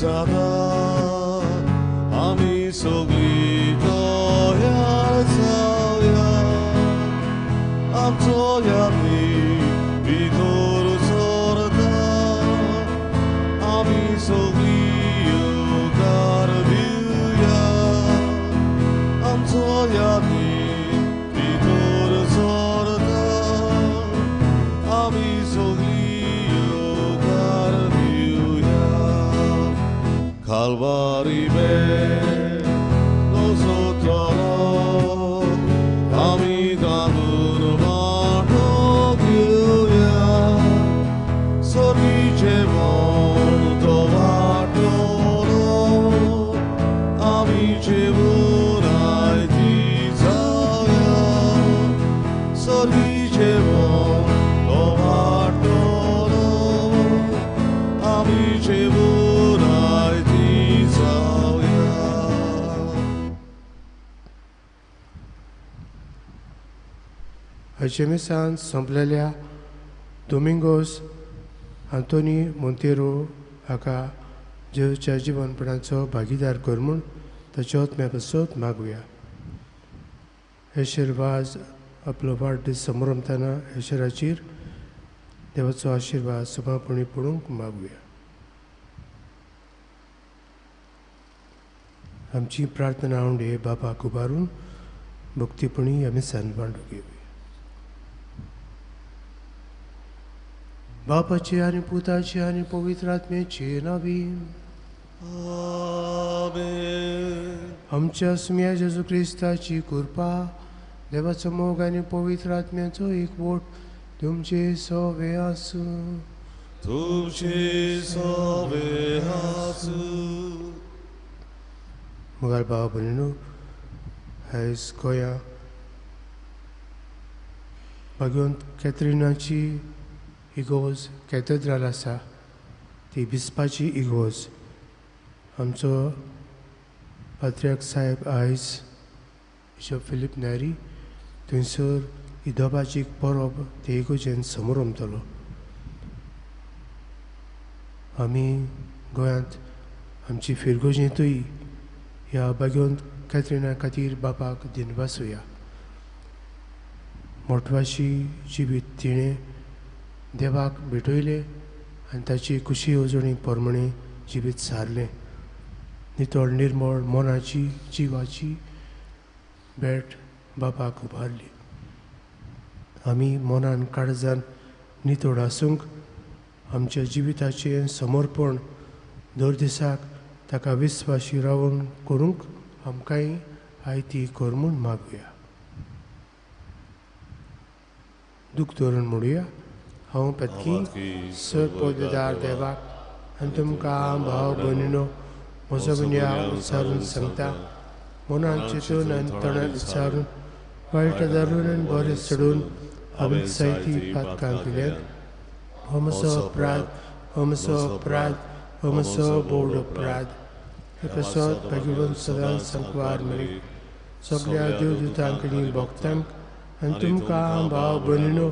जाता आमी सगळीं तयार जावया आमचो यादी भितर सरता आमी सगळीं येवकार दिवया आमचो यादी भितर सरता आमी सगळीं येवकार दिवया Calvari आयच्या मिसान संपलेल्या दोमिंगोस आंतोनी मोंतेरो हाका जेजूच्या जिवनपणाचो भागीदार कर म्हूण ताच्या आत्म्या पासत मागुया. आशिर्वाद आपलो वाडदीस समरमतना हेशराचेर देवाचो आशिर्वाद सुमापणी पडूंक मागुया. आमची प्रार्थना उंडे बापाक उबारून भक्तीपणी आमी सान मांडूंक घेवया. बापाचे आनी पुताचे आनी पवित्र आत्म्याचे नांवी आमेन. आमच्या सुम्या जेजू क्रिस्ताची कृपा, देवाचो मोग आनी पवित्र आत्म्याचो एकवट तुमचे सवे आसूं. तुमचे सवे आसूं. मुखार भाव भयणीनो, आयज गोंया भाग्यवंत कॅथरिनाची इगोर्ज कॅथेड्रल आसा, ती बिस्पाची इगोर्ज. आमचो पात्र्याक साहेब आयज बिशप फिलीप नेरी थंयसर इदोबाची परब ते इगोर्जेन समोरमतलो. आमी गोंयांत आमची फिरगोजेंतूय ह्या भाग्यवंत कॅथरिना खातीर बापाक दिनवासुया. मोटवाशी जिवीत तिणें देवाक भेटयलें आनी ताची खुशी येवजणी प्रमाणे जिवीत सारलें. नितळ निर्मळ मनाची जिवाची भेट बापाक उबारली. आमी मनान काळजान नितळ आसूंक आमच्या जिविताचें समर्पण दर दिसाक ताका विस्वाशी रावन करूंक आमकांय आयती कर म्हूण मागुया. दूख धरून म्हणुया, हांव पत्की सर पदवीदार देवाक आनी तुमकां भाव भयणीनो म्हजो गुन्यांव विचारून सांगता. मनान चिंतून आनी तणान विचारून वायट धरून आनी बरें सोडून हांवें जायतीं पातकां केल्यात. हो म्हजो अपराध, हो म्हजो अपराध, हो म्हजो बोड अपराध. हे पासत भाग्यवंत सदांच सांकवार मेरेन सगळ्या देवदूतांक आनी भक्तांक आनी तुमकां भाव भयणीनो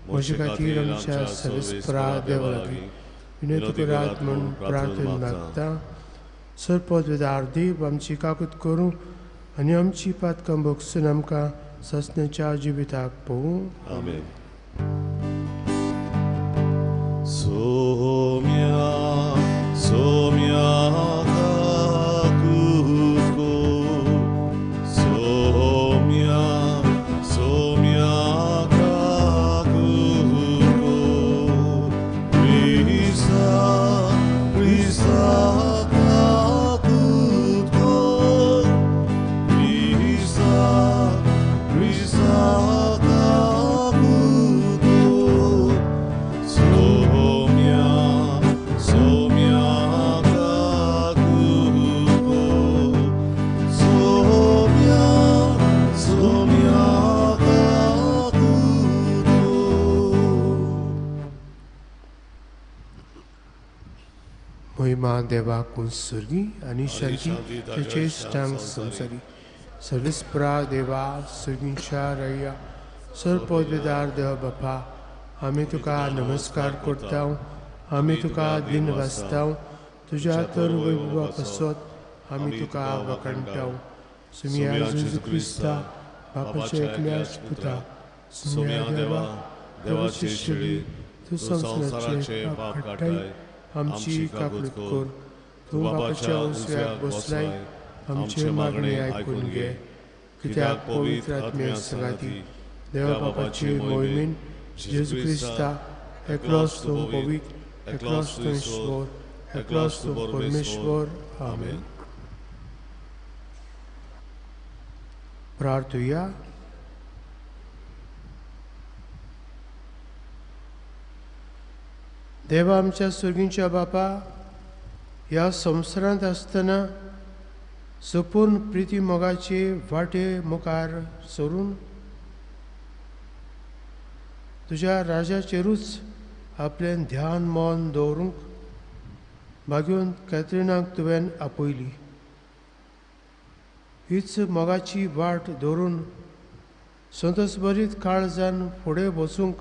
म्हजे खातीर आमच्या सर्वेस्परा देवा लागीं विनंती करात म्हूण प्रार्थना मागता. सर पदवीदार देव आमची काकूत करूं आनी आमची पातकां भोगसून आमकां ससण्याच्या जिविताक पळोवं. आमेन. सोम्या सोम्या काकूत सोम्या सोम्या काकूत क्रिस्ता क्रिस्ता काकूत क्रिस्ता क्रिस्ता काकूत सोम्या सोम्या काकूत सोम्या सोम्या काकूत. महिमा देवाक सुर्गी आनी शांती ताचे इश्टांक संवसारी. सर्वेस्परा देवा सुर्गींच्या रया सर पदवीदार देवा बापा, आमी तुका नमस्कार करता, आमी तुका दिनवासता. तुज्या तर वैभवा पासत आमी तुका वाखाणटाव. सुम्या जेजू क्रिस्ता बापाच्या एकल्याच पुता, सुम्या देवा देवाची शेळी, तूं संवसाराचे पाप काडटाय, आमची काकूट कर. तूं बापाच्या उजव्याक बसलाय, आमचे मागणे आयकून घे. कित्याक पवित्र आत्म्या सांगाती देवा बापाचे मोहिमेन जेजू क्रिस्ता एकलोच तूं पवित्र, एकलोच तूं ईश्वर, एकलोच तूं परमेश्वर. आमेन. प्रार्थुया. देवा आमच्या सुर्गींच्या बापा, ह्या संवसारांत आसतना सपूर्ण प्रिती मोगाचे वाटे मुखार सरून तुज्या राजाचेरूच आपलें ध्यान मन दवरूंक भाग्योन कॅथरिनाक तुवें आपयली. हीच मोगाची वाट धरून संतोषभरीत काळजान फुडें वचूंक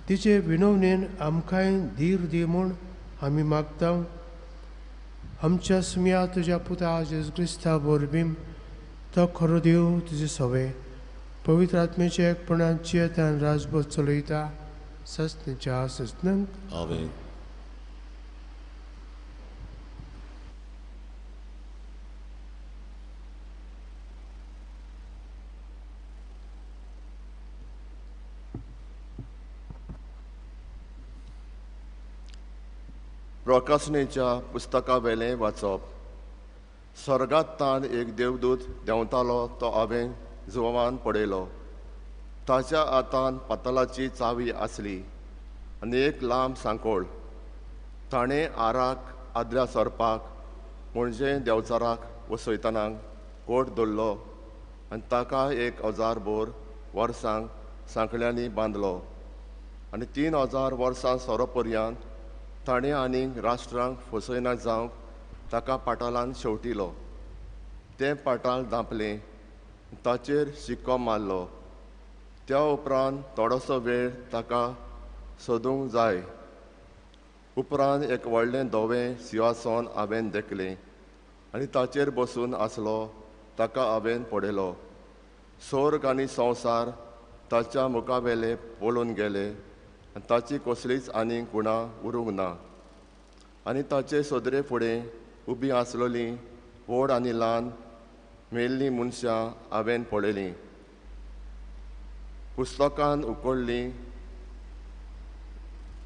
तिचे विनवणेन आमकांय धीर दी म्हूण आमी मागता. आमच्या सुम्या तुज्या पुता जेजू क्रिस्ता वरवीं तो खरो देव तुजे सवे पवित्र आत्म्याच्या एकपणान जियेतान राजभर चलयता सस्नेच्या सस्नांक. आमेन. प्रकाशनेच्या पुस्तका वेलें वाचप. स्वर्गांत ताण एक देवदूत देंवतालो तो हांवें जुवान पळयलो. ताच्या हातान पातलाची चावी आसली आनी एक लांब सांकोळ. ताणें आराक आदल्या सोरपाक म्हणजे देंवचाराक वसयतनाक कोट धरलो आनी ताका 1000 भर वर्सांक सांकळ्यांनी बांदलो आनी 3000 वर्सां सोरो पर्यंत ताणें आनीक राष्ट्रांक फसयना जावंक ताका पाटालान शेवटिलो. तें पाटाल धांपलें, ताचेर शिक्को मारलो. त्या उपरांत थोडोसो वेळ ताका सोदूंक जाय. उपरांत एक व्हडलें धवें सिंहासन हांवें देखलें आनी ताचेर बसून आसलो ताका हांवें पळयलो. स्वर्ग आनी संवसार ताच्या मुखावेले पळून गेले आनी ताची कसलीच आनी गुणां उरूंक ना. आनी ताचे सदरे फुडें उबी आसलोलीं व्हड आनी ल्हान मेल्लीं मनशां हांवें पळयलीं. पुस्तकां उकडलीं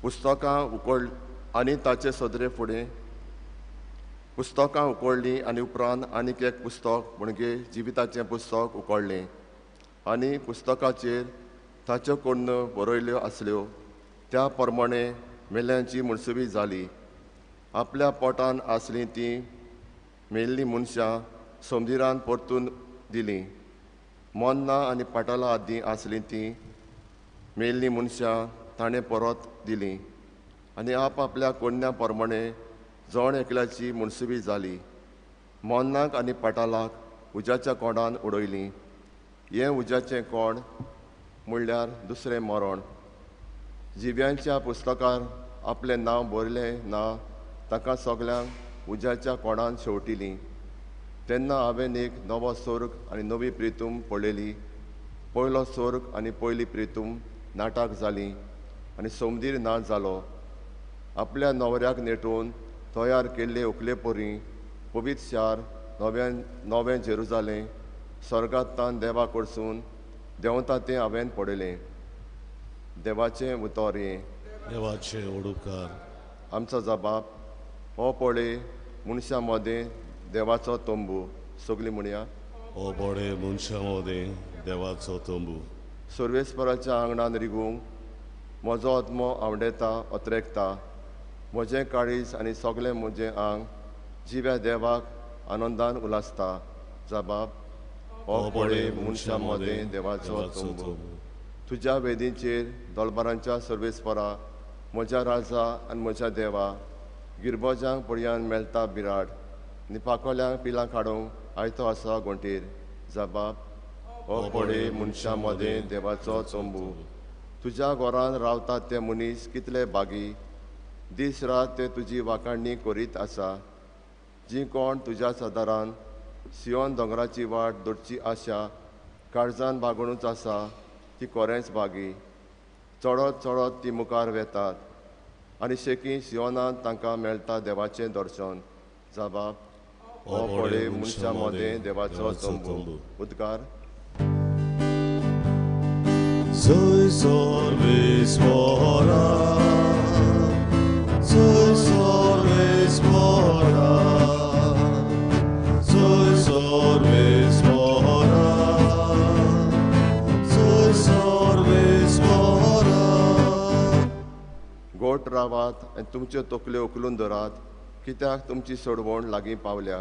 पुस्तकां उकड आनी ताचे सदरे फुडें पुस्तकां उकडलीं आनी उपरांत आनीक एक पुस्तक म्हणजे जिविताचें पुस्तक उकडलें आनी पुस्तकाचेर ताच्यो कोण्ण बरयल्ल्यो आसल्यो त्या प्रमाणे मेल्ल्यांची मनसुबी जाली. आपल्या पोटान आसलीं तीं मेल्लीं मनशां समदिरान परतून दिलीं. मोन्नां आनी पाटाला आदीं आसलीं तीं मेल्लीं मनशां ताणें परत दिलीं आनी आपआपल्या कोन्या प्रमाणे जण एकल्याची मनसुबी जाली. मोन्नाक आनी पाटालाक उज्याच्या कोंडान उडयलीं. हें उज्याचें कोंड म्हणल्यार दुसरें मरण. जिव्यांच्या पुस्तकार आपलें नांव बरयलें ना ताका सगल्यांक उज्याच्या कोणान शेवटिलीं. तेन्ना हांवें एक नवो स्वर्ग आनी नवी प्रितूम पळयली. पयलो स्वर्ग आनी पयली प्रितूम नाटक जाली आनी सोमदीर ना जालो. आपल्या न्हवऱ्याक नेटोवन तयार केल्ले उकले परी पवित्र शार नव्यान नवें जेरुजालें स्वर्गांतल्यान देवा कडसून देंवता तें हांवें पळयलें. देवाचें उतर हें. देवाचें उपकार. आमचो जबाब हो पळय मनशां मदें देवाचो तंबू. सगळीं म्हणया, हो पळय मनशां मदें देवाचो तंबू. सर्वेस्पराच्या आंगणान रिगूंक म्हजो आत्मो आवडेता अत्रेकता. म्हजें काळीज आनी सगळें म्हजें आंग जिव्या देवाक आनंदान उलासता. जबाब हो पळय मनशां मदें देवाचो तंबू. तुज्या वेदीचेर दलबारांच्या सर्वेस्परा म्हज्या राजा आनी म्हज्या देवा, गिरबोजांक पडयान मेळटा बिराड आनी पाकोल्यांक पिलां काडूंक आयतो आसा गोंटीर. जबाब हो पळय मनशां मदें देवाचो तंबू. तुज्या घरान रावतात ते मनीस कितले बागी. दीस रात ते तुजी वाखाणणी करीत आसा. जी कोण तुज्या सदारान सियोन दोंगराची वाट दवरची आशा काळजान बागोवनूच आसा ती कोरेंच बागी. चडत चडत ती मुखार वेतात आनी शेकी सियोनांत तांकां मेळटा देवाचें दर्शन. जाबाब हो पळय मनशां मदें देवाचो तंबू. उद्गार जय सर्वेस्वरा, जय सर्वेस्वरा, जय सर्वेस्वरा, जय सर्वेस्वरा. गोट रावात आनी तुमच्यो तकल्यो उखलून धरात, कित्याक तुमची सोडवण लागीं पावल्या.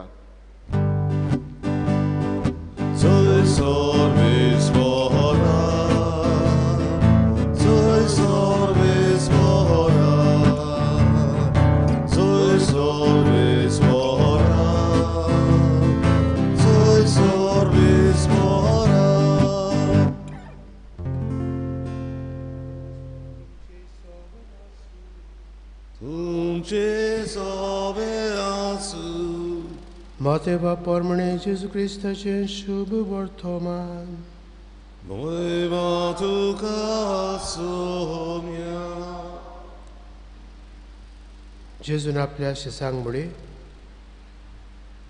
जय सर्वेस्वरा, जय सर्वेस्वरा, जय सर्वेस्वरा, जय सर्वेस्वरा. तुमचे सोबे आसूं. माते बाप परमणे जेजू क्रिस्ताचें शुभ वर्तमान. महिमा तुका सोम्या. जेजून आपल्या शिसांक म्हळें,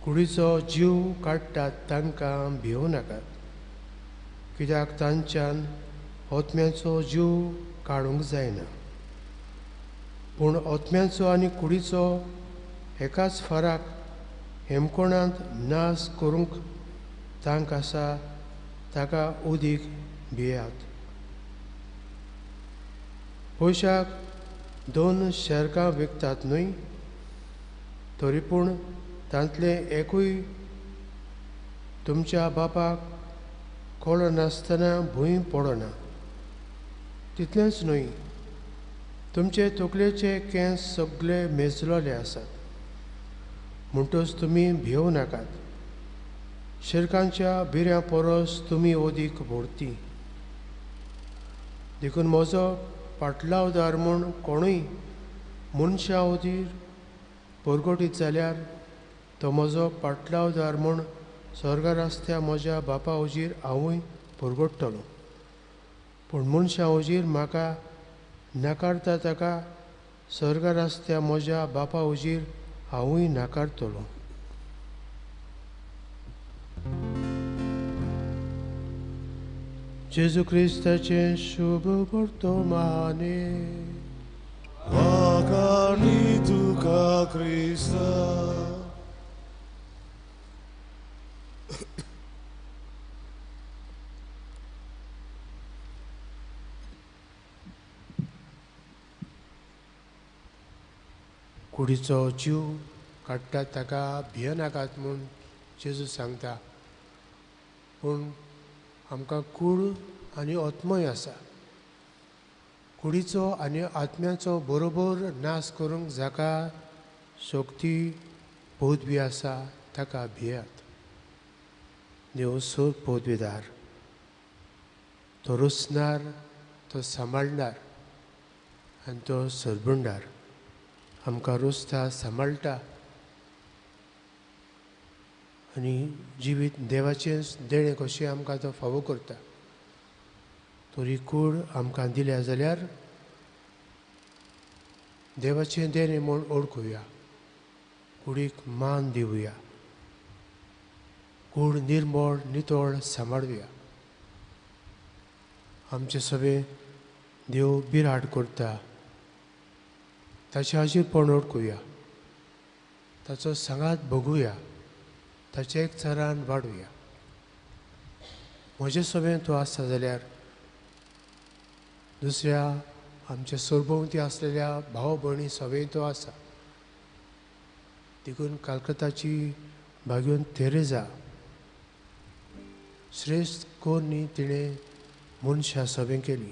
कुडीचो जीव काडटात तांकां भिवं नाकात, कित्याक तांच्यान आत्म्याचो जीव काडूंक जायना. पूण आत्म्याचो आनी कुडीचो एकाच फराक हेमकोणांत नाश करूंक तांक आसा ताका उदीक भियात. पयशाक 2 शेरकां विकतात न्हय, तरी पूण तांतलें एकूय तुमच्या बापाक कळनासतना भूंय पडना. तितलेंच न्हय, तुमचे तकलेचे केंस सगळे मेजलेले आसात. म्हणटच तुमी भिवं नाकात, शिरकांच्या बिऱ्यां परस तुमी अदीक व्हरती. देखून म्हजो पाटलावदार म्हूण कोणूय मनशां वतीर परगटीत जाल्यार तो म्हजो पाटलावदार म्हूण स्वर्गार आसत्या म्हज्या बापा वजीर हांवूय परगट्टलो. पूण मनशां वजीर म्हाका नाकारता ताका स्वर्गार आसत्या म्हज्या बापा वजीर हांवूय नाकारतलो. जेजू क्रिस्ताचें शुभ वर्तमाने. वाखाणी तुका क्रिस्ता. कुडीचो जीव काडटा ताका भियेनाकात म्हूण जेजू सांगता. पूण आमकां कूड आनी आत्मय आसा. कुडीचो आनी आत्म्याचो बरोबर नाश करूंक जाका शक्ती पदवी आसा ताका भियात. देव सोद पदवीदार, तो रोसणार, तो सांबाळणार आनी तो सरबंडार. आमकां रोसता, सांबाळटा आनी जिवीत देवाचें देणें कशें आमकां तो फावो करता. तरी कूड आमकां दिल्या जाल्यार देवाचें देणें म्हूण ओळखुया, कुडीक मान दिवया, कूड निर्मळ नितळ सांबाळुया. आमचें सगळें देव बिराड करता ताचें हाजीरपण ओळखुया, ताचो सांगात भोगुया, ताचे एकचारान वाडुया. म्हजें सगळें तूं आसता जाल्यार दुसऱ्या आमच्या सरभोंवती आसलेल्या भाव भयणी सगळें तो आसा. देखून कलकत्ताची भाग्योन तेरेजा श्रेश्ठ कोन्नी तिणें मनशां सभें केली.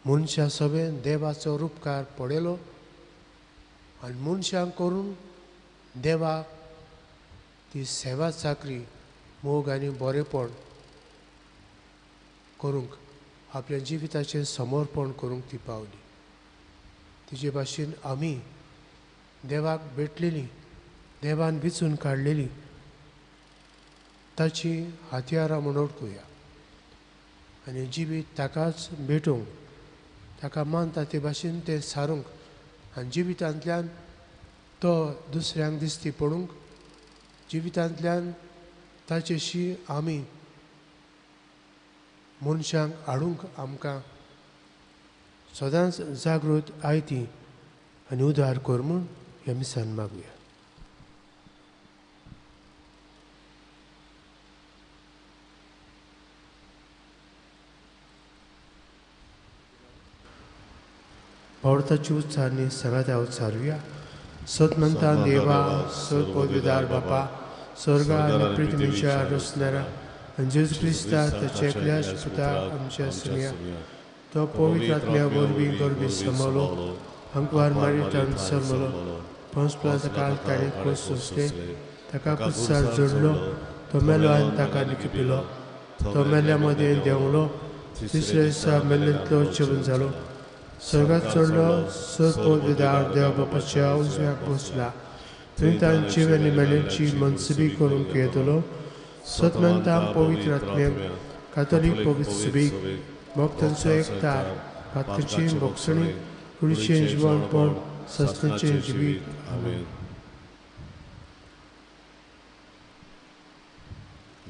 मनशां सभेन देवाचो रुपकार पळयलो आनी मनशांक करून देवाक ती सेवा चाकरी मोग आनी बरेपण करूंक आपल्या जिविताचें समर्पण करूंक ती पावली. तिजे भाशेन आमी देवाक भेटलेली, देवान विचून काडलेली ताची हत्यारां म्हूण वळखुया आनी जिवीत ताकाच भेटूंक, ताका मानता ते भाशेन तें सारूंक आनी जिवितांतल्यान तो दुसऱ्यांक दिश्टी पडूंक, जिवितांतल्यान ताचेशी आमी मनशांक हाडूंक आमकां सदांच जागृत आयती आनी उदार कर म्हूण ह्या मिसान मागुया. भावार्थाची उच्चारणी सांगाता उच्चारुया. सतमंता देवा, सत पदवीदार बापा, स्वर्ग आनी पृथ्वीच्या रचणारा आनी जेजू क्रिस्ता ताच्या एकल्याच पुता आमच्या सुमया, तो पवित्र आत्म्या वरवीं गर्भी समलो, अंकवार मारितान सरमलो, पंचप्लाचा काळ ताणें खोस सोंसले, ताका कुत्सार जोडलो, तो मेलो आनी ताका निकिपिलो, तो मेल्या मदें देंवलो, तिसऱ्या दिसा मेल्ल्यांतलो जेवण जालो, स्वर्गात चडलो, सत पदवीदार देवा बापाच्या उजव्याक बसला, थंय तांची आनी मेल्यांची मनसुबी करूंक येतलो. सतमंता पवित्र आत्म्याक, कातोलीक पवित्र सुबीक, भक्तांचो एकतार, पातकाची भोगसणी, कुडीचें जिवनपण, सस्नाचें जिवीत. आमेन.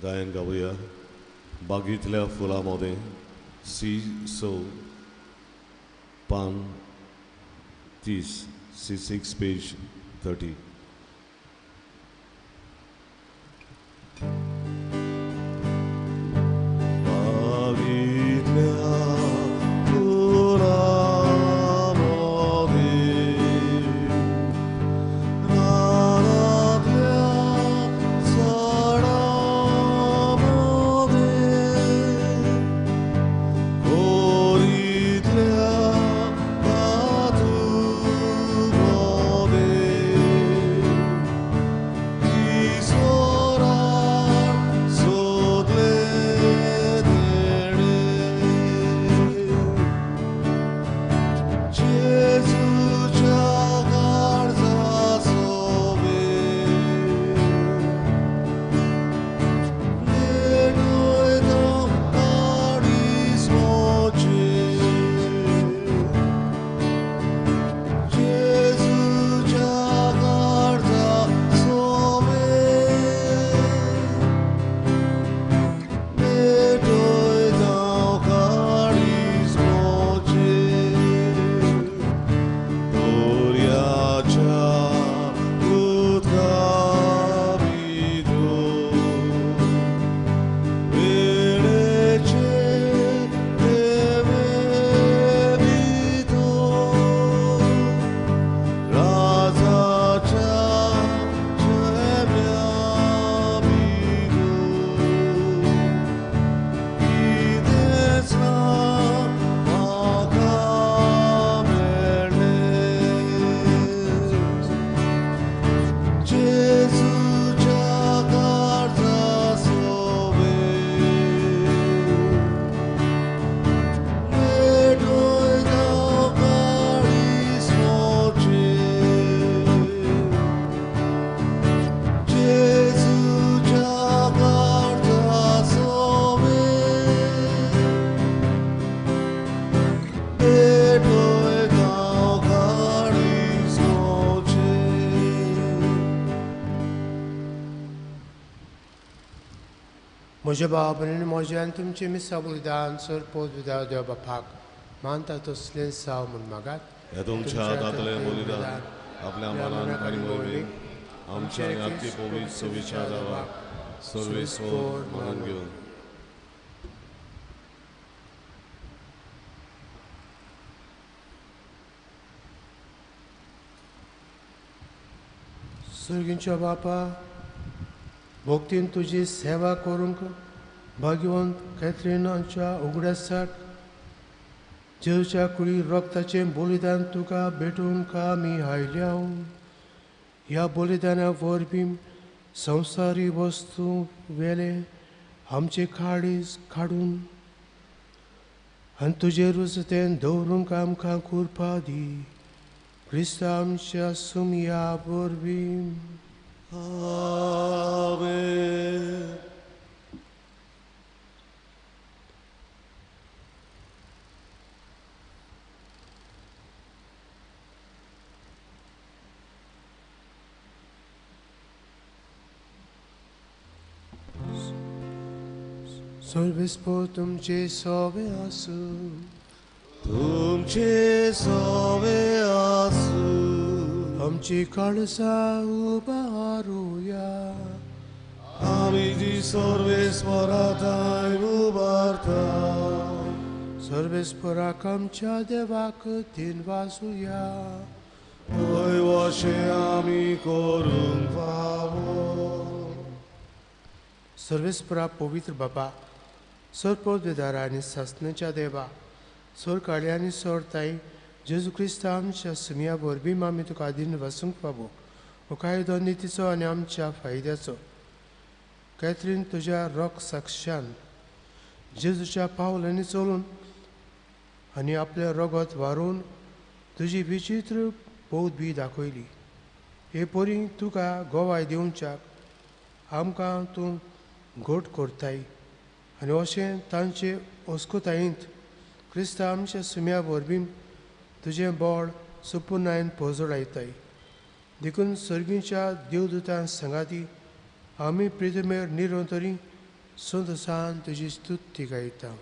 गायन गावया बागेंतल्या फुलां मदें सी स पान 30, सी 6 पेज 30. म्हज्या भाव भयणी, म्हजें आनी तुमचें मिसां बलिदान सर पदवीदार देव बापाक मानता तसलें साव म्हूण मागात. हे तुमच्या हातांतलें बलिदान आपल्या मनान आनी वरवीं आमच्या आनी पवित्र सुविचार देवाक सर्वेस्वर मानून घेवन. सर्गींच्या बापा, भक्तीन तुजी सेवा करूंक भाग्यवंत कॅथरीनाच्या उगडासाक जेजूच्या कुडी रक्ताचें बलिदान तुका भेटूंक आमी आयल्या. ह्या बलिदाना वरवीं संवसारी वस्तू वेले आमचे काळीज काडून आनी तुजेरूच तें दवरूंक आमकां कृपा दी. क्रिस्ता आमच्या सुमया वरवीं. आमेन. सर्वेस्पोर तुमचे सोवे आसूं. तुमचे सोवे आसूं. आमची काळजां उबारुया. आमी जी सर्वेस्पोरा ठांय उबारता. सर्वेस्पोराक आमच्या देवाक दिनवासुया. हय वशें आमी करूंक फावो. सर्वेस्पोरा पवित्र बाबा, सर पदवेदारा आनी सासणाच्या देवा, सर काळी आनी सर ताई जेजू क्रिस्ता आमच्या सुमया वरवीं आमी तुका दिन वसूंक फावो. हो कायदो नितीचो आनी आमच्या फायद्याचो. कॅथरीन तुज्या रोख साक्षान जेजूच्या पावलांनी चलून आनी आपलें रगत वारोवन तुजी विचित्र बोध बी दाखयली. हे परी तुका गोवाय दिवच्याक आमकां तूं घट करताय आनी अशें तांचे अस्कुतायेंत क्रिस्ता आमच्या सुम्या वरवीं तुजें बळ सुपुर्णायेन पोजडायताय. देखून सर्गीच्या देवदूतां सांगाती आमी प्रितमेर निरंतरी संतोसान तुजी स्तुती गायता.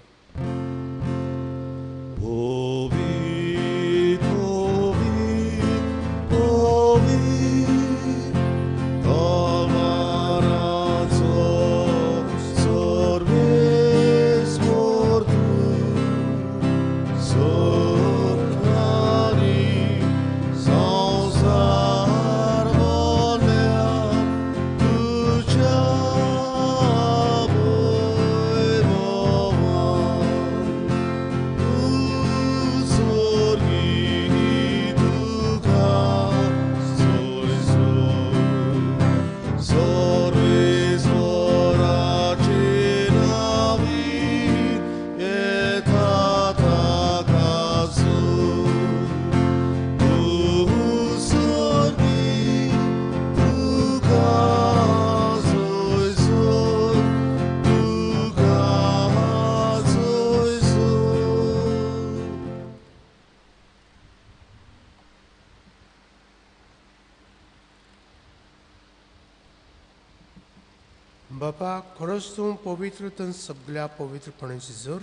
बापा, खरोच तूं पवित्र तन सगल्या पवित्रपणाची जोर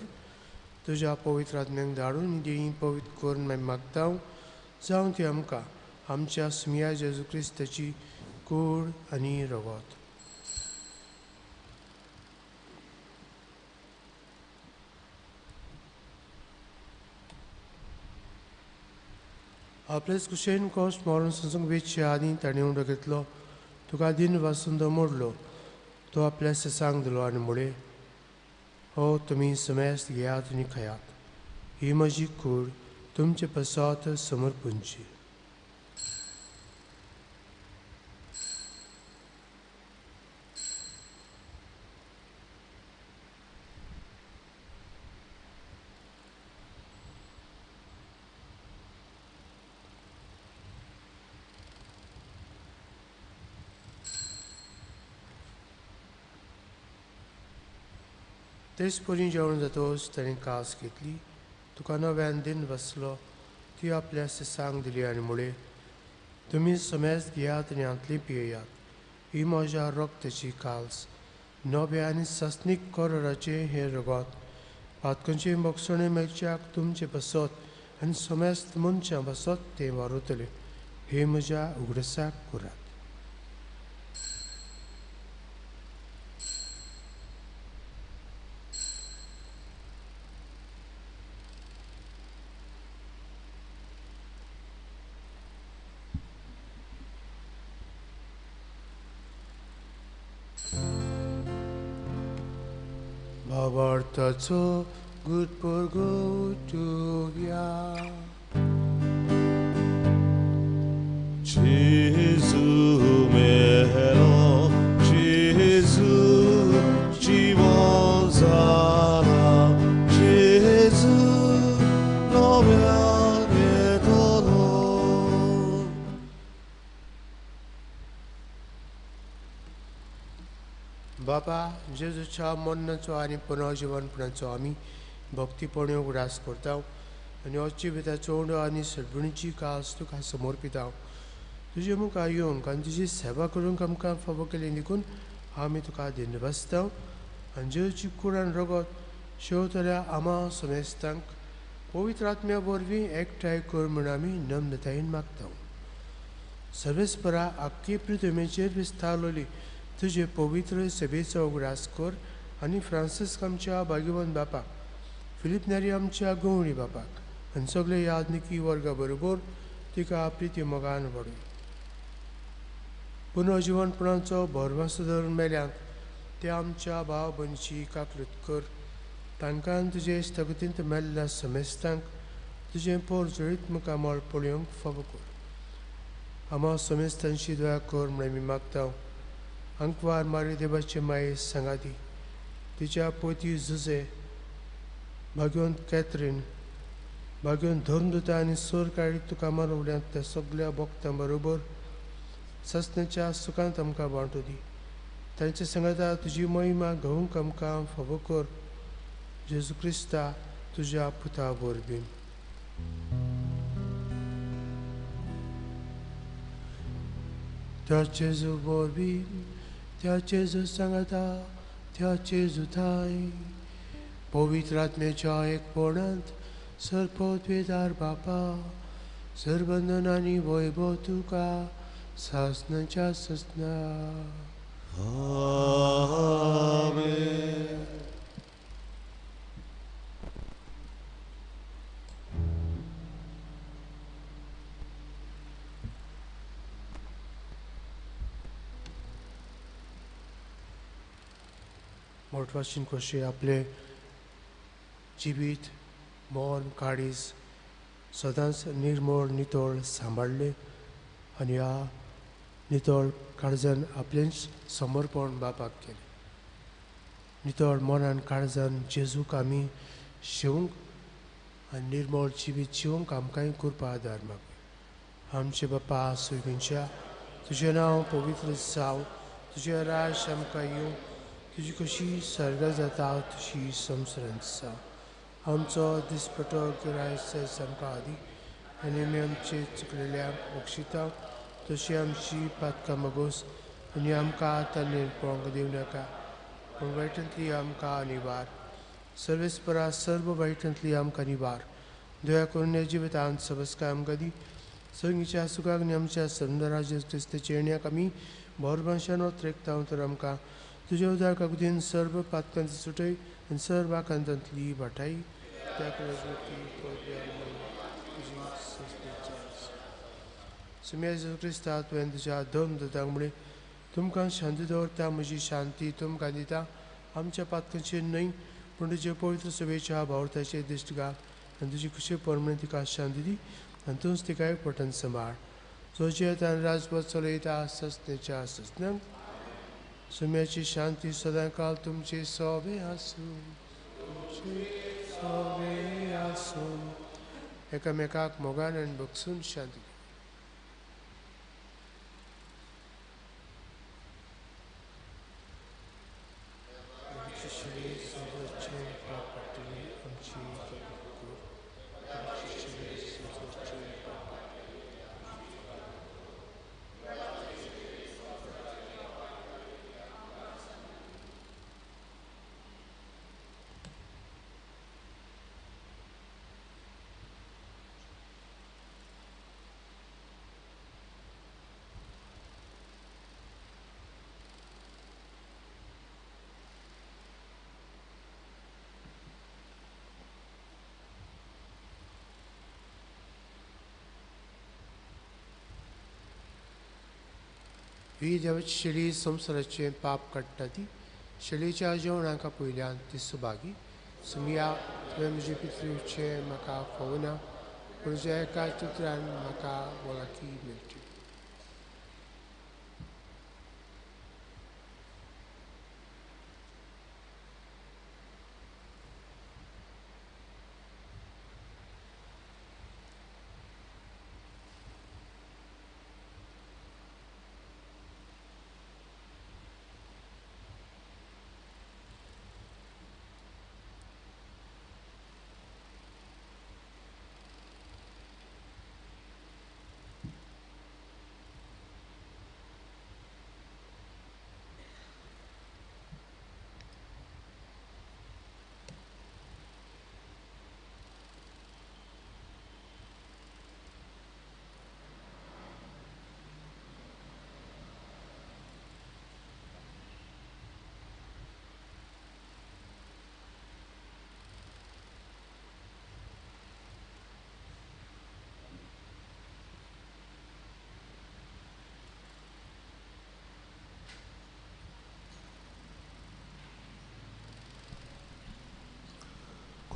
तुज्या पवित्र आत्म्यांक धाडून देई पवित्र करून मागीर मागता जावं ती आमकां आमच्या सुमया जेजू क्रिस्ताची कूड आनी रगत. आपलेच कुशेन कोश मरण संसूंक वेचचे आदीं ताणें उडो घेतलो, तुका दिन वासून तो मोडलो, तो आपल्या ससांक दिलो आनी म्हळें, हो तुमी समेस्त घेयात आनी खायात, ही म्हजी कूड तुमचे पसात समर्पणची. तेच परी जेवण जातकच ताणें कास घेतली, तुका नव्यान दिन बसलो, ती आपल्या सांग दिली आनी म्हळें, तुमी समेस्त घेयात आनी हांतली पियेयात, ही म्हज्या रक्ताची काल्स, नव्या आनी सासणीक कराराचें हें रगत, पातकांचे मोगसणे मेळच्याक तुमचे बसत आनी समेस्त मनशां बसत तें वारवतलें, हे म्हज्या उगडसाक करात. भावार्थाचो गुटपुरगोटुया. जेजू मेलो, जेजू जिवन जाला, जेजू नव्यान येतलो. जेजूच्या मरणाचो आनी पुनर्जिवनपणाचो आमी भक्तीपणी उगडास करता आनी हो जिविताचो उंडो आनी सरभणीची कास तुका समर्पिता. तुजे मुखार येवंक आनी तुजी सेवा करूंक आमकां फावो केली देखून आमी तुका धन्यवाद. आनी जेजूची कूड आनी रगत शेवतल्या आमा समेस्तांक पवित्र आत्म्या वरवीं एकठांय कर म्हूण आमी नम्रतायेन मागता. सर्वेस्परा आख्खी पृथ्वीचेर विस्तारलोली तुजे पवित्र सेवेचो उगडास कर आनी फ्रांसिस्क आमच्या भाग्यवंत बापाक, फिलीप नेरी आमच्या गवळी बापाक आनी सगळे याज्ञिकी वर्गा बरोबर तिका प्रिती मोगान व्हडय. पुनर्जिवनपणाचो भरवंसो धरून मेल्यांत ते आमच्या भाव भयणीची काकलूत कर. तांकां तुजे स्थगतींत मेल्ल्या समेस्तांक तुजें पोरजळीत मुखामळ पळोवंक फावो कर. आमा समेस्तांची दया कर म्हूण आमी मागता. आंकवार मारी देवाचे माये सांगाती तिच्या पोती जुजे, भाग्यवंत कॅथरीन, भाग्यवंत धर्मदूता आनी सरकारी तुका मारवल्यांत त्या सगल्या भक्तां बरोबर ससनेच्या सुखांत आमकां वांटो दी. तांचे सांगाता तुजी महिमा घेवंक आमकां फावो कर. जेजू क्रिस्ता तुज्या पुता वरवीं. त्या जेजू वरवीं, त्या जेजू सांगाता, त्या जेजू थांय पवित्र आत्म्याच्या एकपणांत सर्वपदवेदार बापा, सरबंधन आनी वैभव तुका सासनाच्या ससना. आमेन. मोटवाशीन कशें आपलें जिवीत मन काळीज सदांच निर्मळ नितळ सांबाळ्ळें आनी ह्या नितळ काळजान आपलेंच समर्पण बापाक केलें. नितळ मनान काळजान जेजूक आमी शिवंक आनी निर्मळ जिवीत जिवंक आमकांय कृपा आदार मागूया. आमचे बापा सुगींच्या तुजें नांव पवित्र जावं, तुजें राज आमकां येवं, तुजी कशी सर्ग जाता तशी संवसारांत जावं. आमचो दिसपटो गिरायस आमकां आदी आनी आमी आमचे चुकलेल्यांक बक्षिता तशी आमची पातकां मगोस आनी आमकां तांणी पळोवंक दिवं नाका, पूण वायटांतली आमकां निवार. सर्वेस्परा सर्व वायटांतली आमकां निवार. दया करून जिवितांत सबसकाय आमकां दी. संगीच्या सुखाक आनी आमच्या संदराज क्रिस्ताच्या येण्याक आमी भरभंशान त्रेकता तर आमकां तुज्या उदार काकुतीन सर्व पातकांची सुटय आनी सर्व आकांतांतली वाटाय. त्या सुम्या जेजू क्रिस्ता तुवें तुज्या धर्म दुतांक म्हळें, तुमकां शांती दवरता, म्हजी शांती तुमकां दिता. आमच्या पातकांचेर न्हय पूण तुजे पवित्र सभेच्या भावार्थाचेर दिश्ट घाल आनी तुजी खुशी प्रमाणे तिका शांती दी आनी तूंच तिका एक पटन सांबाळ. जो जियेता आनी राजपथ चलयता ससनेच्या ससनांक. सुम्याची शांती सदांकाल तुमचे सोबे आसूं, तुमचे सोबे आसूं. एकामेकाक मोगान आनी बगसून शांती. ही देवाची शेळी संवसाराचें पाप काडटा ती शेळीच्या जेवणाक पयल्यान ती सुभागी. सुमिया तुवें म्हजे पितृचें म्हाका फावना, पूण तुज्या एका चित्रान म्हाका वळखी मेळटी.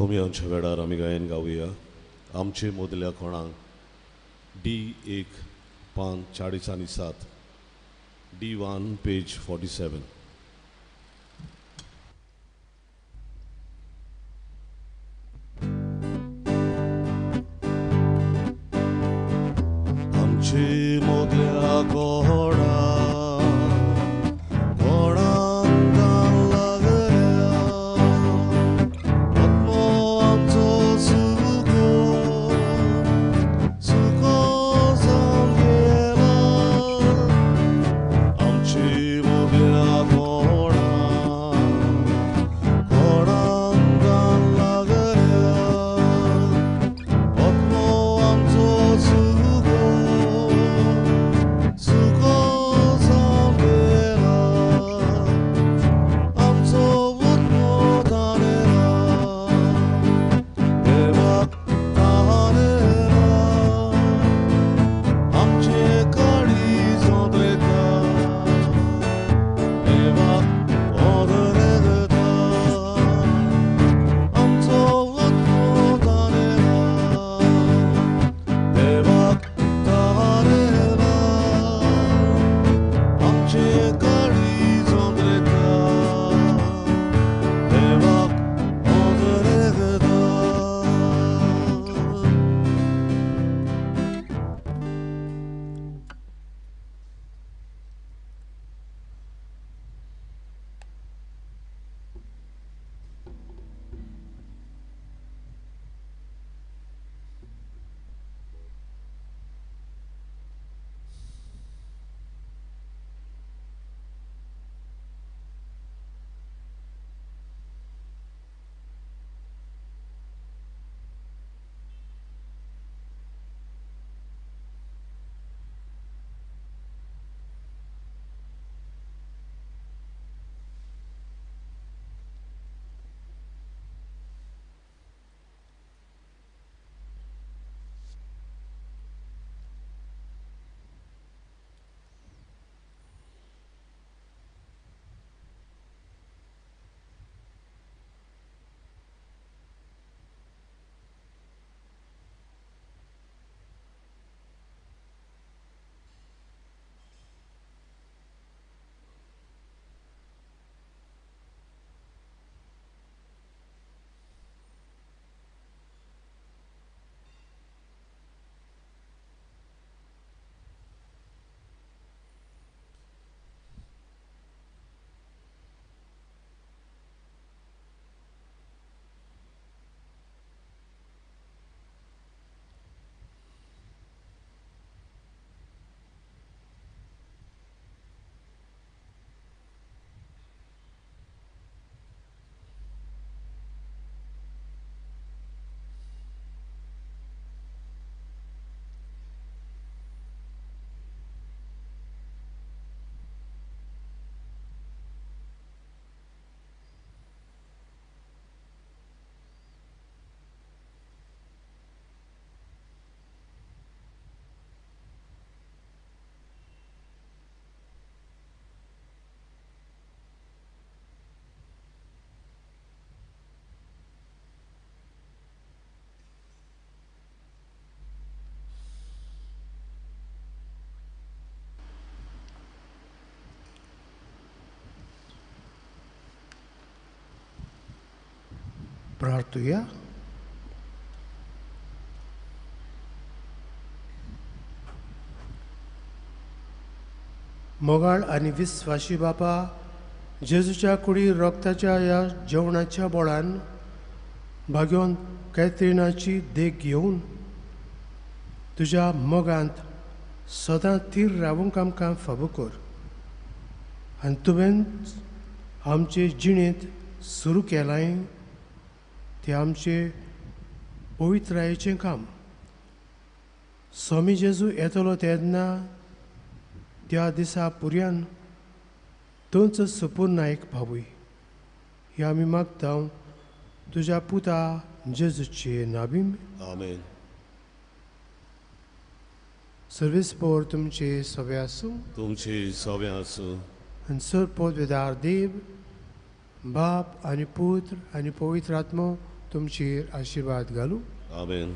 कोमयांच्या वेळार आमी गायन गावया आमचे मदल्या कोणाक डी 1 5 47 D1 page 47. आमचे मदल्या कोणा प्रार्थुया. मोगाळ आनी विस्वाशी बापा, जेजूच्या कुडी रक्ताच्या ह्या जेवणाच्या बोळान भाग्योन कॅथरिनाची देख घेवन तुज्या मोगांत सदां थीर रावूंक आमकां फावो कर आनी तुवें आमचे जिणेंत सुरू केलां तें आमचे पवित्रायेचें काम. स्वामी जेजू येतलो तेन्ना त्या दिसा पुर्यान तूंच सुपुर्नायक भावूय हे आमी मागता तुज्या पुता जेजूचे नाबीम. आमेन. सर्वीस पोर तुमचे सवे आसूं, तुमचे सवे आसूं. आनी सर पोदवेदार देव बाप आनी पुत्र आनी पवित्र आत्मो तुमचेर आशिर्वाद घालूं। आमेन।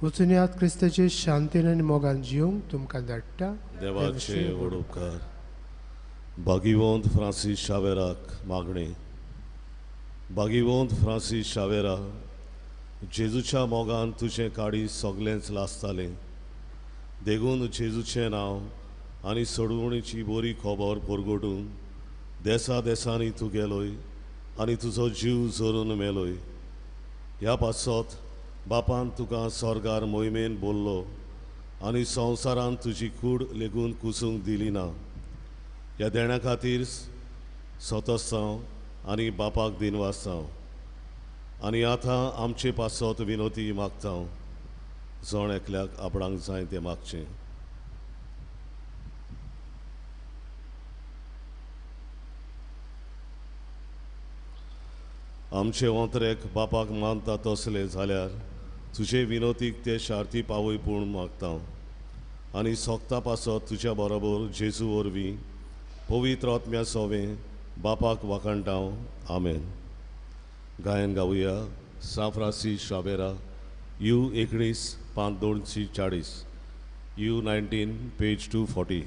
वचुनयात क्रिस्ताचे शांतीन आनी मोगान जिवंक तुमकां धाडटा। देवाचे व्हड उपकार। भागिवंत फ्रांसीस शावेराक मागणें। भागिवंत फ्रांसीस शावेरा, जेजूच्या मोगान तुजें काळीज सगळेंच लासतालें, देगून जेजूचें नांव आनी सोडवणीची बरी खबर परगटून देसा देसांनी तूं गेलोय आनी तुजो जीव जरून मेलोय। ह्या पासत बापान तुका स्वर्गार मोहिमेन बोल्लो आनी संवसारान तुजी कूड लेगून कुसूंक दिली ना। ह्या देण्या खातीर सतस्तांव आनी बापाक दिनवासतांव आनी आतां आमचे पासत विनोती मागता, जण एकल्याक आपणाक जाय तें मागचें। आमचे ओंतरेक बापाक मानता तसले जाल्यार तुजे विनोतीक ते शार्ती पावय पूण मागता आनी सोगता पासत तुज्या बरोबर जेजू वरवीं पवित्र आत्म्या सोवें बापाक वाखाणटा। आमेन। गायन गावया सांत फ्रांसीस शावेरा you 19 5 240 you 19 page 240।